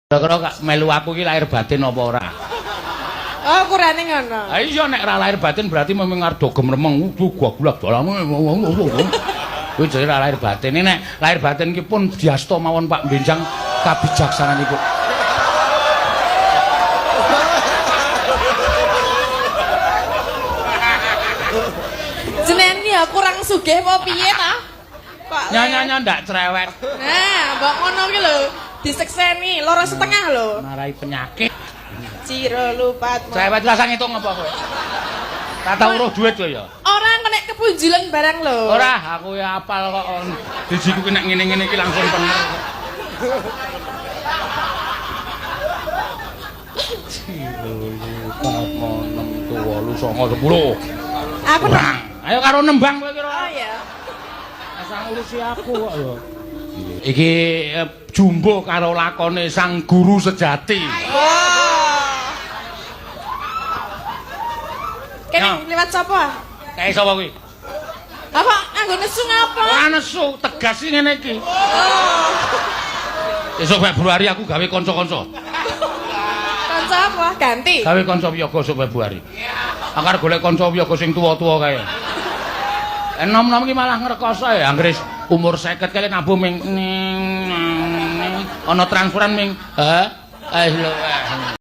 Kira-kira melu aku iki lahir batin apa ora? Oh, ukurane ngono. Ha iya, nek ora lahir batin berarti memang arep do gemremeng gua gulak dalane. Kuwi jenenge ora lahir batin. Ini nek lahir batin ki pun diasta mawon Pak Benjang kabijaksananipun. Jenengan ki ya kurang sugih apa piye ta? Kok Nyanya ndak cerewet. Nah, mbok ngono ki lho, disekseni 2,5 lho. Marai penyakit. Ciro lupat. Cerewet rasa ngitung apa kowe? Tak tau weruh duit kowe ya. Ora nek kepunjulan barang lho. Ora, aku ya apal kok. Bijiku ki nek ngene-ngene iki langsung pener. Ciro lupat 6 8 9 10. Aku kurang. Ayo karo nembang kowe kira. Oh iya. Asal ngurusi aku kok ya. Iki jumbo karo lakone sang guru sejati. Wah. Kene liwat sapa? Kae sapa kuwi? Apa nganggo nesu ngapa? Ora nesu, tegas iki ngene iki. Oh. Esuk Februari aku gawe kanca-kanca. Kanca apa? Ganti. Gawe kanca wiyaga esuk Februari. Aku arep golek kanca wiyaga sing tuwa-tuwa kae. Enom-enom iki malah ngrekoso ya, anggere umur 50 kali nabuh ming ana transferan ming ha. Eh lho.